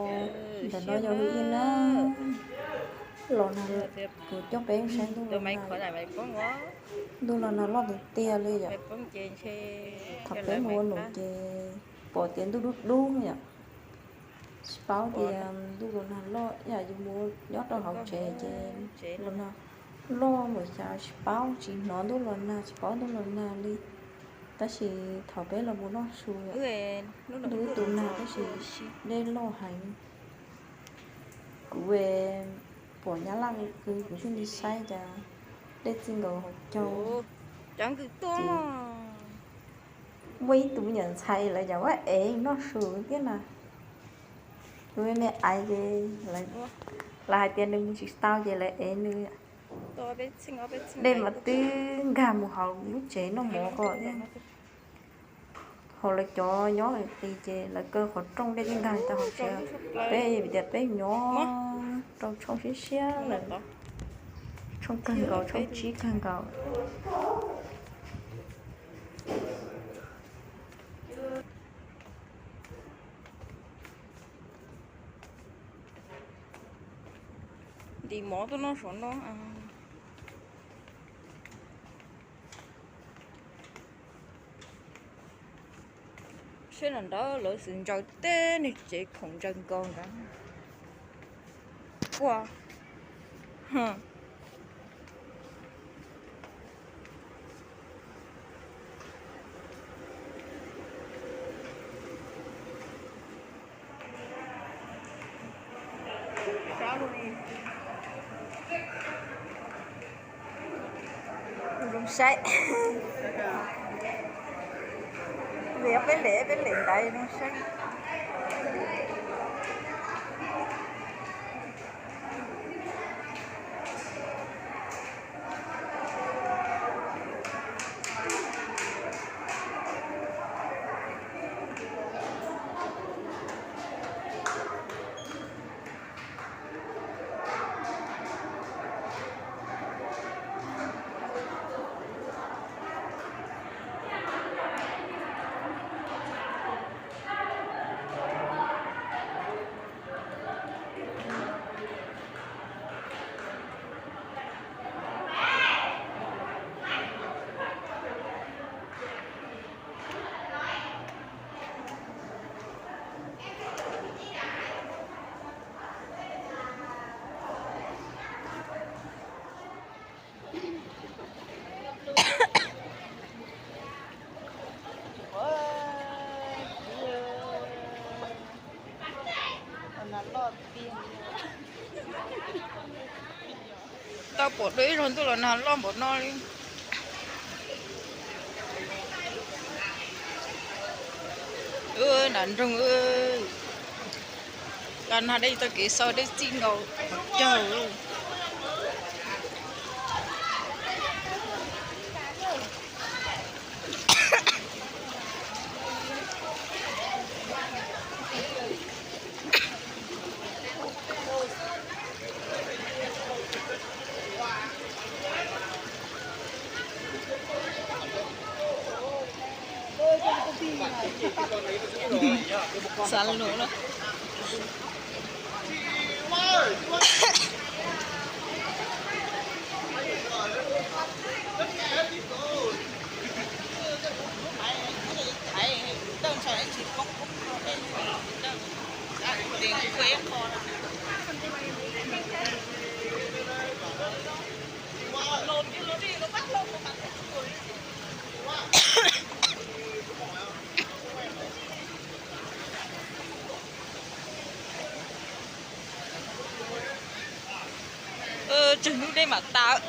Ntawm no yog Hwm Yij na, los nag, kuv coj peb saib ntuj los nag. Ntuj los nag loj tiag tiag li yom. Thaum peb mus ua num ces pom tias ntuj dub dub yom. Tsis paub tias ntuj los nag loj, yam yus mus nyob rau hauv tsev ces los nag loj npaum cas tsis paub, tsis hnov ntuj los nag, tsis paub ntuj los nag li. Tab sis thaum peb los mus noj su, ntuj ib tus nag tab sis dej loj heev. Kuv pom nyab laj kwv, kuv thiaj li saib cas dej txij nkaus hauv caug. Muaj ib tug me nyuam ntxhais lawv cov ua ev noj su thiab na. Tus me me ais ces lawv hais tias nws mus tsis tau ces lawv ev nws. Dej mas twb nkag mus hauv lub tsev noj mov ko thiab. Hos lawv cov nyob qis ces lawv kaw qhov rooj dej twb nkag tau hauv tsev. Peb tias peb nyob rau tshooj siab siab lawm, tshooj kawg nkaus, tshooj tsib kawg nkaus. Ntim mov tuaj noj saum no. Seb nram nrad lawv xwm ntsaws teb, niag tsev khoom ntsaws nkaus nrad. Ua Zoo saib. Peb lem, peb lem ntawd zoo saib. Tau pom dua ib zaug ntuj los nag loj npaum no li. Nram nroog, ka nag dej tau kev xaus dej txij nkaus caug. Xav lus lawm. Tsawg hnub dej mam tas.